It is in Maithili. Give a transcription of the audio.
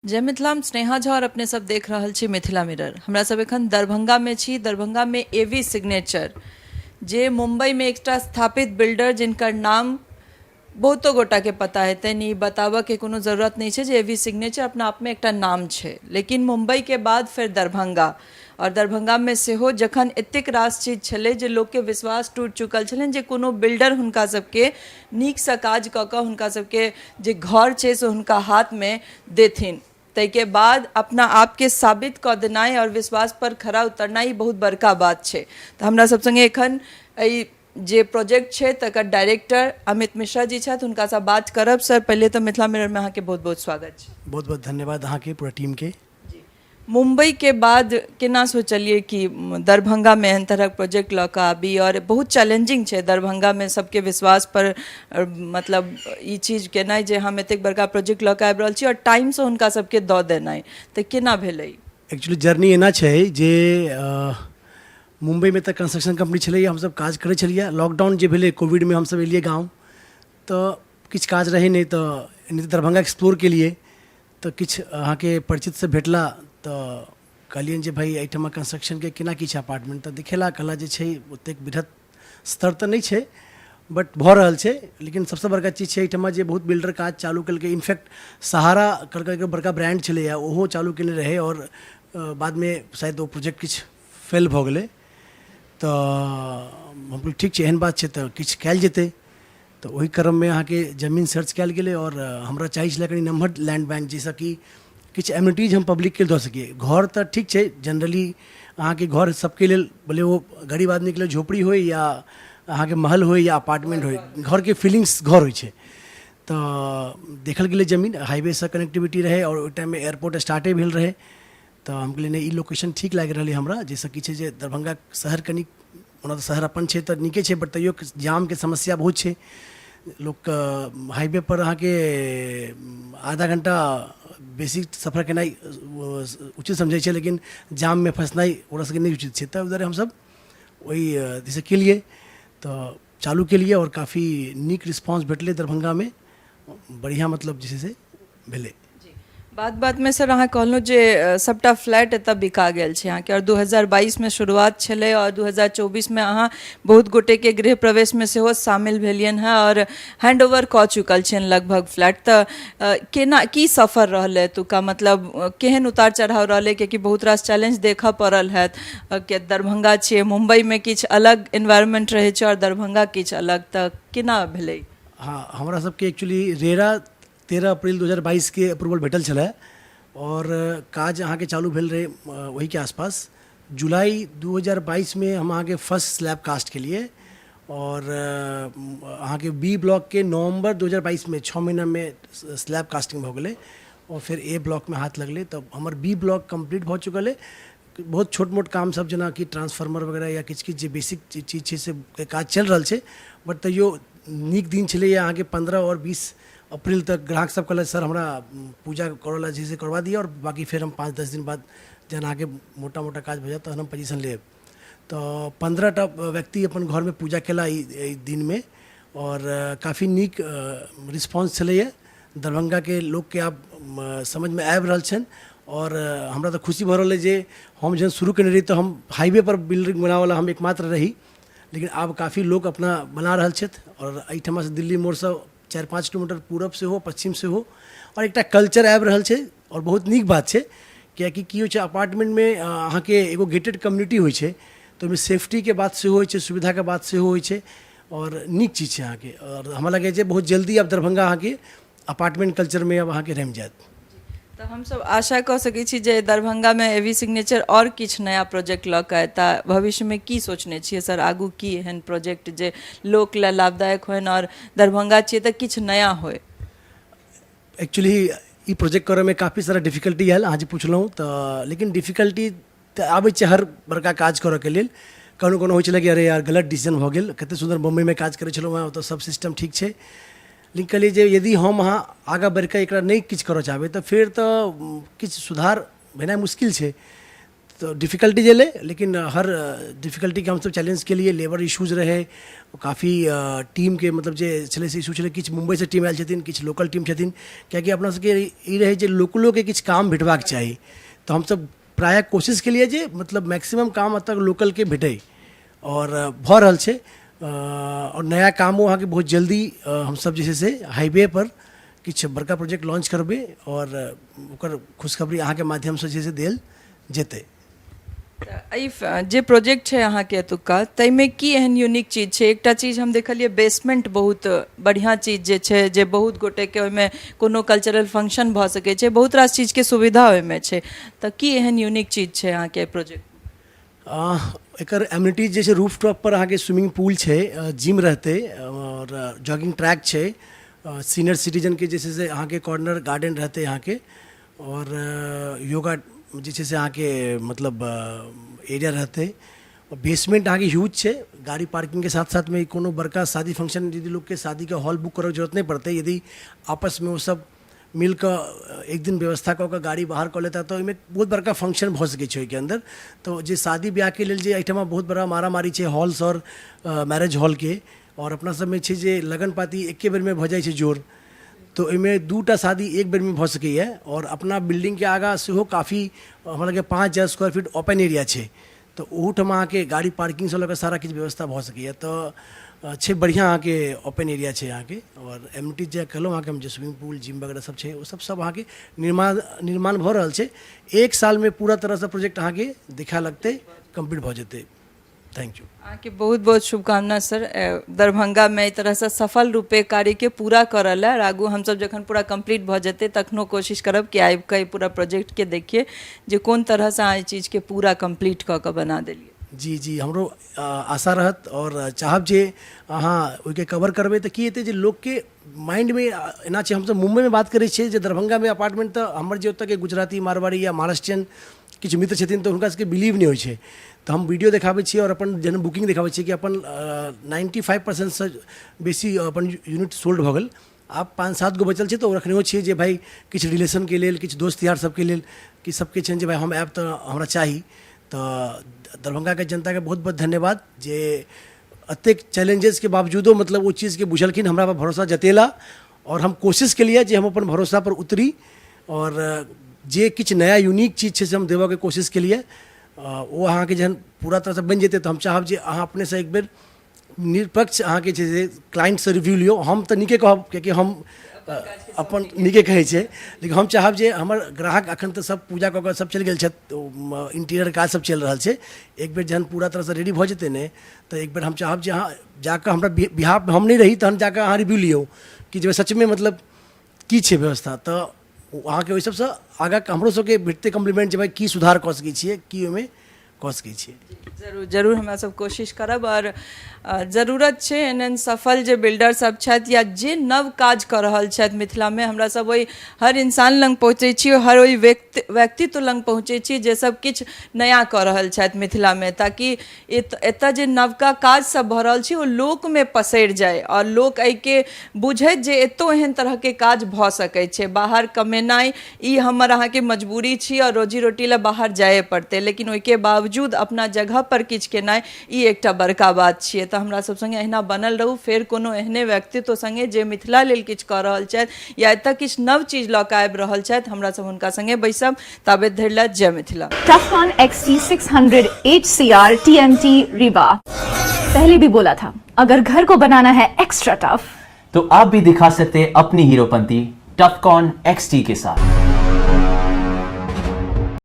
जय मिथिला, हम स्नेहा झा और अपने सब देख रहल छी मिथिला मिरर। हमरा सब एखन दरभंगा में छी। दरभंगा में एवी सिग्नेचर जे मुंबई में एकटा स्थापित बिल्डर जिनकर नाम बहुतो गोटा के पता हेतनि, ई बताबऽ के कोनो जरूरत नहि छै जे एवी सिग्नेचर अपना आप में एकटा नाम छै। लेकिन मुंबई के बाद फेर दरभंगा, आओर दरभंगामे सेहो जखन एतेक रास चीज छलै जे लोकके विश्वास टूटि चुकल छलनि जे कोनो बिल्डर हुनका सबके नीकसँ काज कऽ कऽ हुनका सबके जे घर छै से हुनका हाथमे देथिन, ताहिके बाद अपना आपके साबित कऽ देनाइ आओर विश्वासपर खरा उतरनाइ ई बहुत बड़का बात छै। तऽ हमरा सब सङ्गे एखन एहि जे प्रोजेक्ट छै तकर डायरेक्टर अमित मिश्रा जी छथि, हुनकासँ बात करब। सर, पहिले तऽ मिथिला मिररमे अहाँके बहुत बहुत स्वागत छै। बहुत बहुत धन्यवाद अहाँके, पूरा टीमके। मुंबई के बाद केना सोचलियै कि दरभंगामे एहन तरहक प्रोजेक्ट लऽ कऽ आबी? आओर बहुत चैलेंजिंग छै दरभंगामे सबके विश्वास पर मतलब ई चीज केनाइ जे हम एतेक बड़का प्रोजेक्ट लऽ कऽ आबि रहल छी आओर टाइमसँ हुनका सबके दऽ देनाइ, तऽ केना भेलै? एक्चुअली जर्नी एना छै जे मुम्बईमे तऽ कंस्ट्रक्शन कम्पनी छलैए, हमसब काज करै छलियै। लॉकडाउन जे भेलै कोविडमे, हमसब एलियै गाँव तऽ किछु काज रहै नहि, तऽ एनाहिते दरभंगा एक्सप्लोर केलियै तऽ किछु अहाँके परिचितसँ भेटला, तऽ कहलियनि जे भाइ एहिठमा कंस्ट्रक्शनके केना की छै अपार्टमेंट? तऽ देखेला, कहला जे छै ओतेक वृहत स्तर तऽ नहि छै, बट भऽ रहल छै। लेकिन सबसँ बड़का चीज छै एहिठमा जे बहुत बिल्डर काज चालू केलकै। इनफैक्ट सहारा करके एगो बड़का ब्रांड छलैए, ओहो चालू केने रहै आओर बादमे शायद ओ प्रोजेक्ट किछु फेल भऽ गेलै। तऽ हम कहलियै ठीक छै, एहन बात छै तऽ किछु कयल जेतै। तऽ ओहि क्रममे अहाँके जमीन सर्च कयल गेलै आओर हमरा चाही छलै कनि नम्हर लैंड बैंक, जाहिसँ कि किछु एम्यूनिटीज हम पब्लिकके दऽ सकियै। घर तऽ ठीक छै, जनरली अहाँके घर सबके लेल, भले ओ गरीब आदमीके लेल झोपड़ी होइ या अहाँके महल होइ या अपार्टमेंट होइ, घरके फीलिंग्स घर होइ छै। तऽ देखल गेलै जमीन, हाईवेसँ कनेक्टिविटी रहै आओर ओहि टाइममे एयरपोर्ट स्टार्टे भेल रहै। तऽ हम कहलियै नहि, ई लोकेशन ठीक लागि रहल अइ हमरा, जाहिसँ की छै जे दरभंगा शहर कनि, ओना तऽ शहर अपन छै तऽ नीके छै, बट तैयो जामके समस्या बहुत छै। लोकके हाईवेपर अहाँके आधा घण्टा बेसी सफर केनाइ उचित समझै छै, लेकिन जाममे फँसनाइ ओकरा सबके नहि उचित छै। ताहि दुआरे हमसब ओहि दिस केलियै, तऽ चालू केलियै आओर काफी नीक रिस्पॉन्स भेटलै दरभंगामे, बढ़िआँ मतलब जे छै से भेलै। बात बातमे सर अहाँ कहलहुँ जे सभटा फ्लैट एतऽ बिका गेल छै अहाँके, आओर 2022मे शुरुआत छलै आओर 2024मे अहाँ बहुत गोटेके गृह प्रवेशमे सेहो शामिल भेलियनि हेँ आओर हैंड ओवर कऽ चुकल छियनि लगभग फ्लैट। तऽ केना की सफर रहलै एतुका, मतलब केहन उतार चढ़ाव रहलै? कियाकि बहुत रास चैलेंज देखऽ पड़ल हैत कि दरभंगा छियै, मुम्बईमे किछु अलग एनवायरमेंट रहै छै आओर दरभंगा किछु अलग, तऽ केना भेलै? हँ, हमरा सबके एक्चुअली रेरा 13 अप्रैल 2022के अप्रूवल भेटल छलै आओर काज अहाँके चालू भेल रहै ओहिके आसपास। जुलाई 2022मे हम अहाँके फर्स्ट स्लैब कास्ट केलियै आओर अहाँके बी ब्लॉकके नवम्बर 2022मे 6 महीनामे स्लैब कास्टिंग भऽ गेलै आओर फेर ए ब्लॉकमे हाथ लगलै। तऽ हमर बी ब्लॉक कम्प्लीट भऽ चुकल अइ। बहुत छोट मोट काम सब जेनाकि ट्रांसफार्मर वगैरह या किछु किछु जे बेसिक चीज छै से काज चलि रहल छै, बट तैयो नीक दिन छलैए अहाँके 15 आओर 20 अप्रैल तक। ग्राहक सब कहलथि, सर, हमरा पूजा करऽ लए जे छै से करबा दिअ आओर बाँकी फेर हम 5-10 दिन बाद जहन अहाँके मोटा मोटा काज भऽ जायत तहन हम पोजिशन लेब। तऽ 15 टा व्यक्ति अपन घरमे पूजा केला एहि दिनमे आओर काफी नीक रिस्पॉन्स छलैए। दरभंगाके लोकके आब समझमे आबि रहल छनि आओर हमरा तऽ खुशी भऽ रहल अइ जे हम जहन शुरू केने रही तऽ हम हाईवे पर बिल्डिंग बनाबऽवला हम एकमात्र रही, लेकिन आब काफी लोक अपना बना रहल छथि आओर एहिठमासँ दिल्ली मोड़सँ 4-5 किलोमीटर पूरब सेहो, पश्चिम सेहो आओर एकटा कल्चर आबि रहल छै। आओर बहुत नीक बात छै, किएकि की होइ छै, अपार्टमेन्टमे अहाँके एगो गेटेड कम्युनिटी होइ छै, तऽ ओहिमे सेफ्टीके बात सेहो होइ छै, सुविधाके बात सेहो होइ छै आओर नीक चीज छै अहाँके। आओर हमरा लगैए जे बहुत जल्दी आब दरभंगा अहाँके अपार्टमेन्ट कल्चरमे आब अहाँके रमि जायत। तऽ हमसभ आशा कऽ सकै छी जे दरभंगामे एवी सिग्नेचर आओर किछु नया प्रोजेक्ट लऽ कऽ एता। भविष्यमे की सोचने छियै सर आगू? की एहन प्रोजेक्ट जे लोक लए लाभदायक होइन आओर दरभंगा छियै तऽ किछु नया होइ? एक्चुअली ई प्रोजेक्ट करऽमे काफी सारा डिफिकल्टी आयल, अहाँ जे पुछलहुँ तऽ। लेकिन डिफिकल्टी तऽ आबै छै हर बड़का काज करऽके लेल। कोनो कोनो होइ छलै कि अरे यार, गलत डिसीजन भऽ गेल, कतेक सुन्दर बम्बइमे काज करै छलहुँ हेँ, ओतऽ सब सिस्टम ठीक छै। लेकिन कहलियै जे यदि हम अहाँ आगाँ बढ़िकऽ एकरा नहि किछु करऽ चाहबै तऽ फेर तऽ किछु सुधार भेनाइ मुश्किल छै। तऽ डिफिकल्टीज एलै, लेकिन हर डिफिकल्टीके हमसभ चैलेंज केलियै। लेबर इश्यूज रहै काफी, टीमके मतलब जे छलै से इशू छलै। किछु मुम्बइसँ टीम आयल छथिन, किछु लोकल टीम छथिन, किएकि अपना सबके ई रहै जे लोकलोके किछु काम भेटबाक चाही। तऽ हमसभ प्रायः कोशिश केलियै जे मतलब मैक्सिमम काम एतऽ लोकलके भेटै, आओर भऽ रहल छै। आओर नया कामो अहाँके बहुत जल्दी हमसभ जे छै से हाईवे पर किछु बड़का प्रोजेक्ट लॉन्च करबै, आओर ओकर खुशखबरी अहाँके माध्यमसँ जे छै से देल जेतै। तऽ एहि जे प्रोजेक्ट छै अहाँके एतुक्का, ताहिमे की एहन यूनिक चीज छै? एकटा चीज हम देखलियै, बेसमेंट बहुत बढ़िआँ चीज जे छै, जे बहुत गोटेके ओहिमे कोनो कल्चरल फंक्शन भऽ सकै छै, बहुत रास चीजके सुविधा ओहिमे छै। तऽ की एहन यूनिक चीज छै अहाँके प्रोजेक्ट? एकर एम्यूनिटीज जे छै, रूफ टॉप पर अहाँके स्विमिंग पूल छै, जिम रहतै आओर जॉगिंग ट्रैक छै। सीनियर सिटीजनके जे छै से अहाँके कॉर्नर गार्डन रहतै अहाँके, आओर योगा जे छै से अहाँके मतलब एरिया रहतै। बेसमेंट अहाँके ह्यूज छै, गाड़ी पार्किंगके साथ साथमे। कोनो बड़का शादी फंक्शन, यदि लोकके शादीके हॉल बुक करऽके जरूरत नहि पड़तै। यदि आपसमे ओ सब मिल कऽ एक दिन व्यवस्था कऽ कऽ गाड़ी बाहर कऽ लेता, तऽ ओहिमे बहुत बड़का फंक्शन भऽ सकै छै ओहिके अन्दर। तऽ जे शादी ब्याहके लेल जे एहिठमा बहुत बड़ा मारामारी छै हॉल्स आओर मैरेज हॉलके, आओर अपना सबमे छै जे लगन पाती एके बेरमे भऽ जाइ छै जोर, तऽ ओहिमे 2 टा शादी एक बेरमे भऽ सकैए। आओर अपना बिल्डिंगके आगाँ सेहो काफी हमरा लगैए 5000 स्क्वायर फीट ओपन एरिया छै, तऽ ओहूठाम अहाँके गाड़ी पार्किंगसँ लऽ कऽ सारा किछु व्यवस्था भऽ सकैए। तऽ छै बढ़िआँ अहाँके ओपन एरिया छै अहाँके। आओर एम टी जे कहलहुँ अहाँके हम, जे स्विमिंग पूल, जिम वगैरह सब छै, ओ सब सब अहाँके निर्माण निर्माण भऽ रहल छै। एक सालमे पूरा तरहसँ प्रोजेक्ट अहाँके देखा लगतै, कम्प्लीट भऽ जेतै। Thank you. अहाँके बहुत बहुत शुभकामना सर, दरभंगामे एहि तरहसँ सफल रूपे कार्यके पूरा करऽ लए। आओर आगू हमसभ जखन पूरा कम्प्लीट भऽ जेतै, तखनो कोशिश करब कि आबि कऽ एहि पूरा प्रोजेक्टके देखियै जे कोन तरहसँ अहाँ एहि चीजके पूरा कम्प्लीट कऽ कऽ बना देलियै। जी जी, हमरो आशा रहत आओर चाहब जे अहाँ ओहिके कवर करबै, तऽ की हेतै जे लोकके माइंडमे एना छै, हमसभ मुम्बइमे बात करै छियै जे दरभंगामे अपार्टमेंट, तऽ हमर जे ओतऽके गुजराती, मारवाड़ी या महाराष्ट्रियन किछु मित्र छथिन, तऽ हुनका सबके बिलीव नहि होइ छै। तऽ हम वीडियो देखाबै छियै आओर अपन जहन बुकिंग देखाबै छियै कि अपन 95%सँ बेसी अपन यूनिट सोल्ड भऽ गेल, आब 5-7 गो बचल छै। तऽ ओ रखनेहो छियै जे भाइ किछु रिलेशनके लेल, किछु दोस्त यार सबके लेल, कि सबके छनि जे भाइ हम आयब तऽ हमरा चाही। तऽ दरभंगाके जनताके बहुत बहुत धन्यवाद जे एतेक चैलेंजेसके बावजूदो मतलब ओ चीजके बुझलखिन, हमरा पर भरोसा जतेला, आओर हम कोशिश केलियै जे हम अपन भरोसा पर उतरी आओर जे किछु नया यूनिक चीज छै से हम देबऽके कोशिश केलियै। ओ अहाँके जहन पूरा तरहसँ बनि जेतै, तऽ हम चाहब जे अहाँ अपनेसँ एक बेर निरपक्ष अहाँके जे छै से क्लाइंटसँ रिव्यू लियौ। हम तऽ नीके कहब, कियाकि हम अपन नीके कहै छै, लेकिन हम चाहब जे हमर ग्राहक, एखन तऽ सब पूजा कऽ कऽ सब चलि गेल छथि, इंटीरियर काज सब चलि रहल छै। एक बेर जहन पूरा तरहसँ रेडी भऽ जेतै ने, तऽ एक बेर हम चाहब जे अहाँ जाकऽ हमरा बिहाफमे, हम नहि रही तहन जाकऽ अहाँ रिव्यू लियौ कि जे सचमे मतलब की छै व्यवस्था। तऽ अहाँके ओहि सबसँ आगाँ हमरो सबके भेटतै कम्प्लीमेंट जे भाइ की सुधार कऽ सकै छियै, की ओहिमे कऽ सकै छियै। जरूर जरूर, हमरा सब कोशिश करब। आओर जरूरत छै एहन एहन सफल जे बिल्डर सब छथि या जे नव काज कऽ रहल छथि मिथिलामे, हमरा सब ओहि हर इंसान लग पहुँचै छी, हर ओहि व्यक्तित्व लग पहुँचै छी जे सब किछु नया कऽ रहल छथि मिथिलामे, ताकि एतऽ जे नवका काज सब भऽ रहल छै ओ लोकमे पसरि जाय आओर लोक एहिके बुझैत जे एतौ एहन तरहके काज भऽ सकै छै। बाहर कमेनाइ ई हमर अहाँके मजबूरी छी आओर रोजी रोटी लए बाहर जाए पड़तै, लेकिन ओहिके बावजूद अपना जगहपर किछु केनाइ ई एकटा बड़का बात छियै। तऽ हमरा सब सङ्गे अहिना बनल रहू। फेर कोनो एहने व्यक्तित्व सङ्गे जे मिथिला लेल किछु कऽ रहल छथि या एतऽ किछु नव चीज लऽ कऽ आबि रहल छथि, हमरा सब हुनका सङ्गे बैसब। ताबे धरि लए जय Mithila. Tufcon XT600 HCR TMT Rewa। पहले भी बोला था, अगर घर को बनाना है एक्स्ट्रा टफ, तो आप भी दिखा सकते हैं अपनी हीरोपंती टफकॉन XT के साथ।